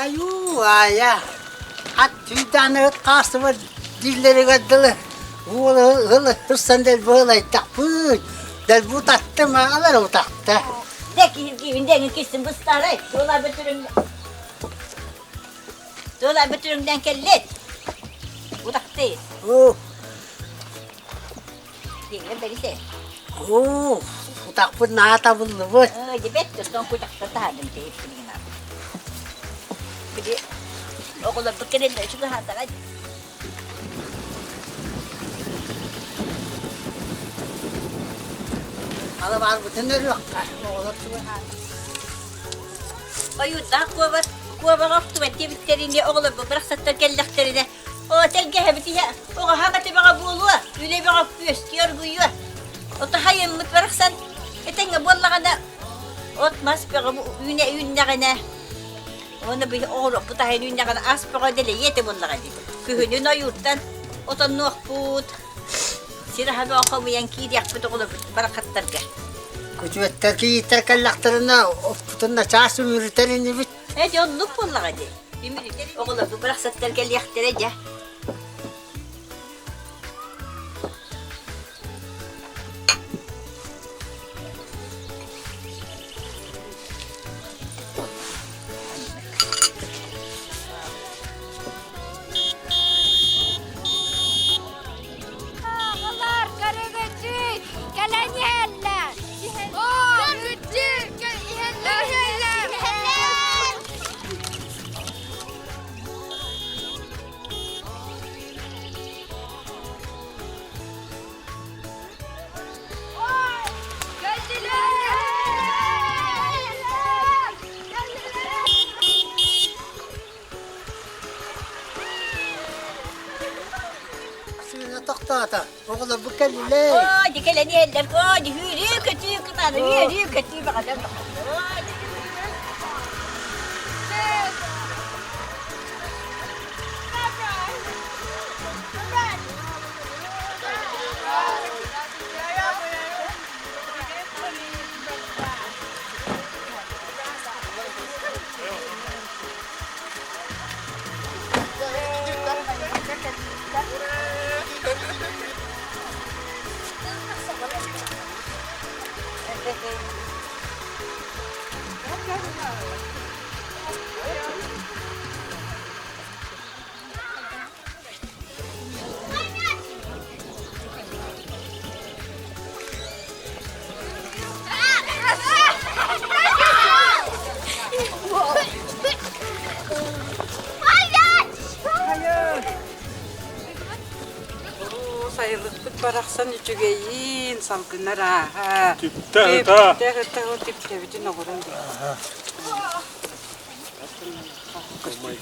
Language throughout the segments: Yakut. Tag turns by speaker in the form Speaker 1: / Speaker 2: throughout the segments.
Speaker 1: Айуу, аайа, ат түүтаныгыт хаастыбар дииллэригэр дылы уол ыһыл ырсан дэлби ылайдахпыт, дэлби утаттым, аҕалар утахта.
Speaker 2: Дэ киһиргиибин дэҥин кистин быстаарай, туола бүтүрүм туола бүтүрүмдэн кэллит. Утахты.
Speaker 1: Оо,
Speaker 2: Диҥҥэ бэрите.
Speaker 1: Оо, утахпыт наһаа табыллыбыт.
Speaker 2: Оо, дебет тостон кутахта таһардым тиһип Били оҕолорбут кэлэллэр чугаһаатаҕа
Speaker 1: Ала барбытын өрүөххэ, оҕолор чугаһаатаҕа.
Speaker 2: Ойуурдаах куобар куобаҕа охтубат диэбиттэринии оҕолорбут барахсаттар кэллэхтэринэ Оо, тэлгэһэбит иһэ оҕоһо бөҕө буолуо, үлэ бөҕө күөстүү оргуйуо. Ото хайыммыт барахсан этэҥҥэ буоллаҕына от-мас бөҕө үүнэ үүннэҕинэ уонна биһи оҕуруоппут аһын үүннэҕинэ ас бөҕө дэлэйиэ этэ буоллаҕа дии. Күһүнүн ойууртан отоннуохпут, сир аһа бөҕө хомуйан киириэхпит оҕолорбут барахаттарга.
Speaker 1: Күтүөттэр кийииттэр кэллэхтэринэ оппутун начаас үмүрүтэр инибит.
Speaker 2: Ээ, дьэ оннук буоллаҕа дии. Үмүрүтэр оҕолорбут барахсаттар кэлиэхтэрэ дьэ.
Speaker 3: Оҕолор, көрүгүчүт, кэлэн иһэллэр. Көрүгүчүт, иһэллэр, иһэллэр.
Speaker 1: Сыына тохтоото. Оҕолорбут кэллилэр.
Speaker 2: Оо, дьэ кэлэн иһэллэр. Оо, дьэ үөрүү-көтүү кытаана, үөрүү-көтүү баҕата.
Speaker 4: Сайылыкпыт барахсан үчүгэйин, салгынар ааһа.
Speaker 5: Түптэ ыта.
Speaker 4: Түптэ ыта түптэбитин оҕурун.
Speaker 5: Кэллибит.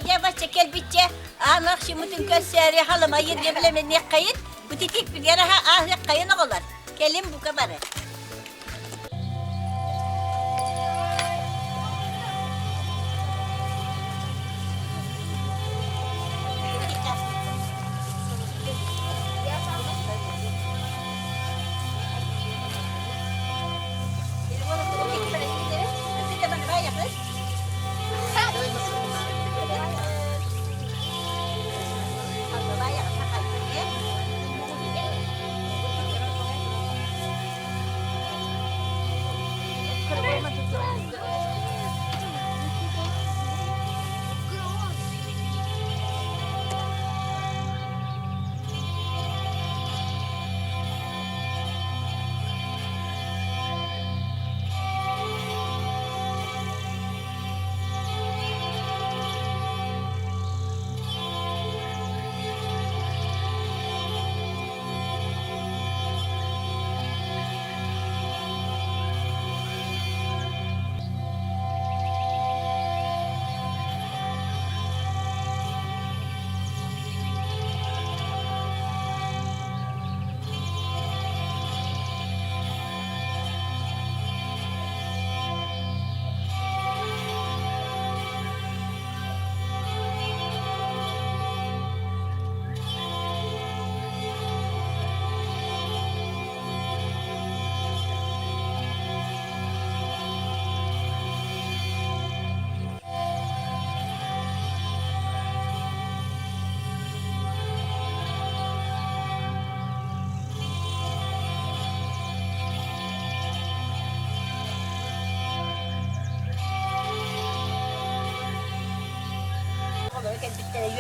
Speaker 2: Дьэ бачча кэлбиччэ аан ахшымытын көрсөөрү халымайыр диэбилэмэниэххэйин бутитик билгэр аха ааһыаххайын оҕолор кэлин бука бары.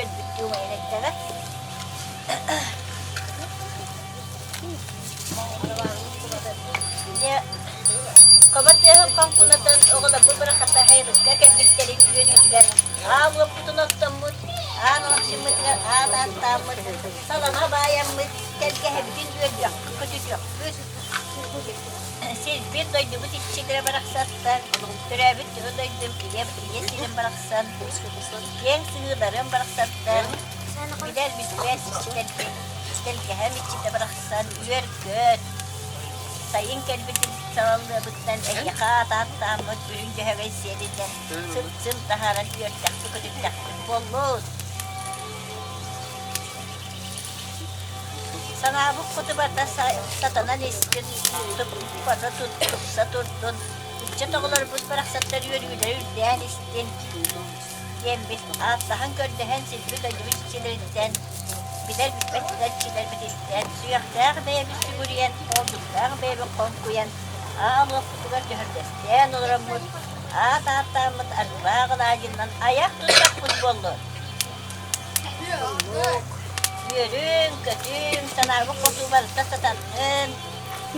Speaker 2: үөрбүттүү умайан эттэҕэ. Дьэ, хобо тыаһын хоҥкунатан оҕолорбут бырахата хайрыкка кэлбиттэрин үөрүүтүгэр аал уоппутун оттоммут, аан алахчыммытыгар аат ааттааммыт, салама баайаммыт, тэлгэһэбитин үөрдүөхпүт, көтүтүөхпүт. Сирбит, дойдубут иччилэрэ барахсаттар, төрөөбүт төһө дойдум ийэ, ийэ сирим барахсан, киэҥ сыһыыларым барахсаттар, билэр билбэт тэлгэһэм иччитэ барахсан үөр-көт, сайын кэлбитин салаллыабыттан эһиэхэ аат-ааттааммыт үрүҥ дьөһөгөй сиэлинэн сып-сым таһааран үөрдэхпит-көтүттэхпит буоллун. Санаабыт хоту барда сатанан истин, туппата тупса турдун, ыччат оҕолорбут барахсаттар үөрүүлэрэ үрдээн истин диэммит ааттаһан көрдөһөн сирбит дойдубут иччилэриттэн билэр билбэт иччилэрбититтэн сүрэхтээх бэйэбит сүгүрүйэн, холдуктаах бэйэбит хоҥкуйан аал уоппутугар дьөһөрдөстөөн олороммут аат ааттааммыт арыылаах алаадьыннан айах тутпаппыт буоллун. Үөрүҥ, көтүҥ, санаабыт хоту барыта сатаннын,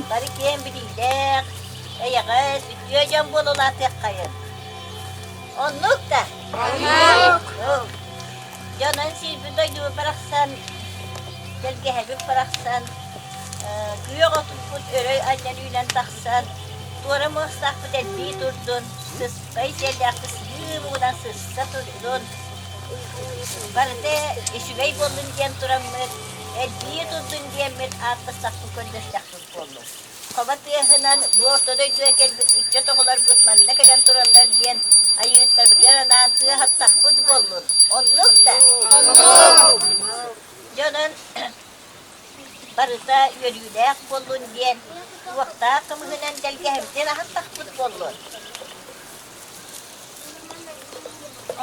Speaker 2: бары киэҥ билиилээх, эйэҕэс, үтүө дьон буола улаатыаххайын. Оннук да? Оннук. Дьонон сиирбит дойдубут барахсан, тэлгэһэбит барахсан, күөх отуппут өрөй анньан үүнэн тахсан, туора муостаахпыт элбии турдун, сыспай сиэллээхпит сыһыы муҥунан сырса турдун, Барыта үчүгэй буоллун диэн тураммыт, элбии турдун диэммит ааттастахпыт көрдөстөхпүт буоллун. Хоба тыаһынан бу орто дойдуга кэлбит ыччат оҕолорбут манна кэлэн тураллар диэн айыыһыттарбытыгар анаан тыаһаттахпыт буоллун. Оннук да? Оннук! Дьонун барыта үөрүүлээх буоллун диэн уохтаах кымыһынан тэлгэһэбитин аһаттахпыт буоллун.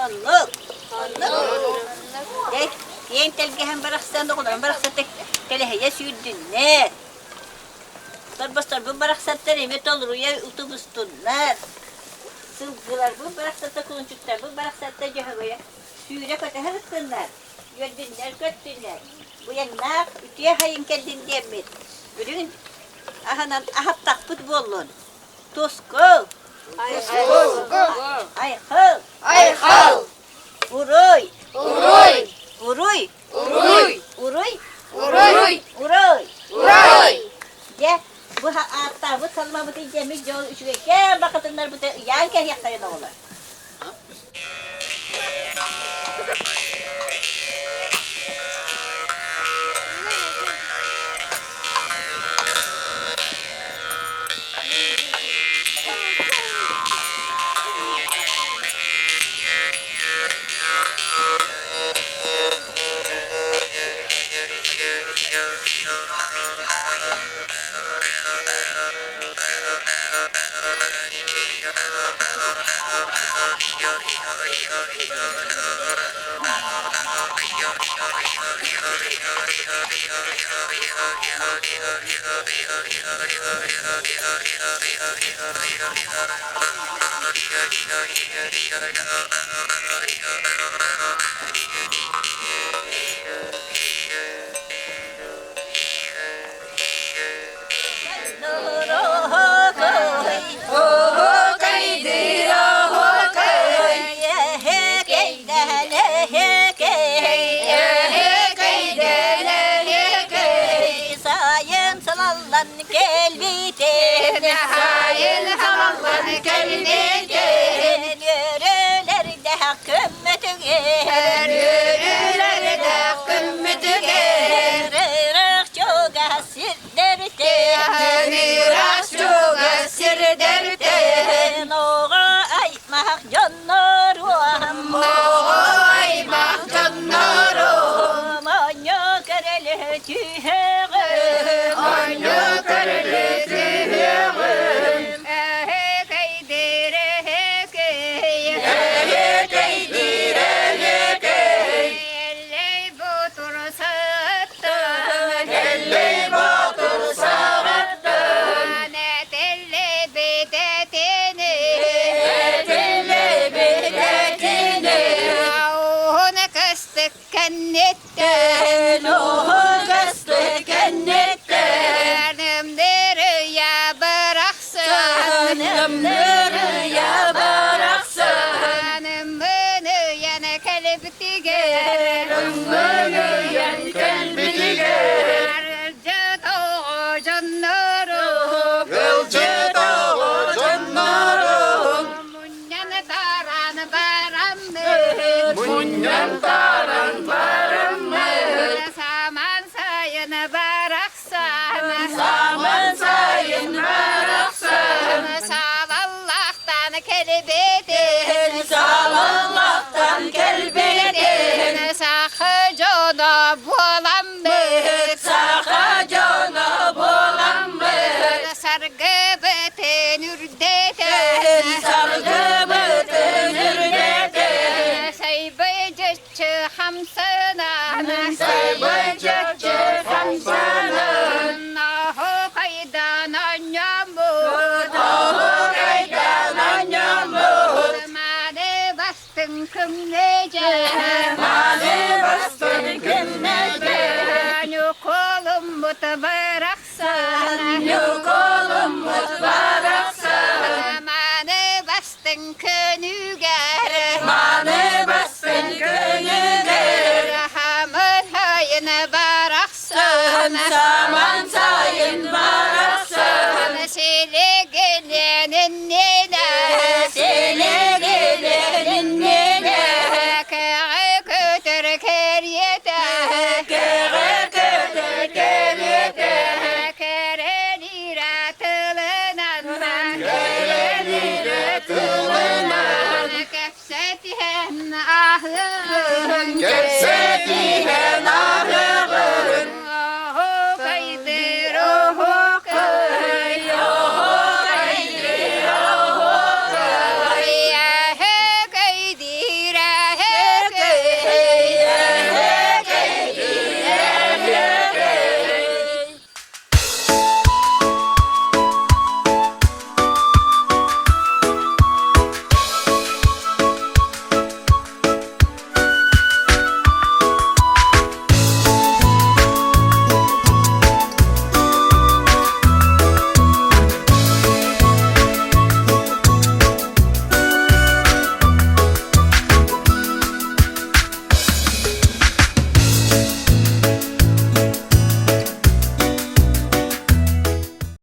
Speaker 2: Оннук, оннук. Дьэ, киэҥ тэлгэһэм барахсан, оҕолорум барахсаттар кэлэһийэ сүүрдүннэр. Торбосторбут барахсаттар эмиэ толоруйа утубустуннар. Сылгыларбыт барахсаттар, кулунчуктарбыт барахсаттар дьөһөгөйө сүүрэ-көтө сырыттыннар, үөрдүннэр-көттүннэр. Быйаҥнаах үтүө сайын кэллин диэммит, үрүҥ аһынан аһаттахпыт буоллун. Тускул! Айхал!
Speaker 3: Айхал!
Speaker 2: Уруй!
Speaker 3: Уруй!
Speaker 2: Уруй!
Speaker 3: Уруй!
Speaker 2: Уруй!
Speaker 3: Уруй!
Speaker 2: Уруй!
Speaker 3: Уруй!
Speaker 2: Дьэ, бу ааттаабыт салмабыт илдьэммит дьол үчүгэйкээн бакытыннарбыты ыйаан кэһиэхтэрин оҕолор. Сайын салаллан кэлбитин,
Speaker 3: Сайын салаллан кэлбитин,
Speaker 2: Үөрүүлэрдээх көммөтүгэр,
Speaker 3: Үөрүүлэрдээх көммөтүгэр,
Speaker 2: Ырах чугас сирдэртэн,
Speaker 3: Ырах чугас сирдэртэн,
Speaker 2: Оҕо аймах дьонноруом,
Speaker 3: Оҕо аймах дьонноруом,
Speaker 2: Моонньо көрөлө түһэҕин,
Speaker 3: Моонньо көрөлө түһэҕин, Кэпсэтиһэн ааһыаҕын.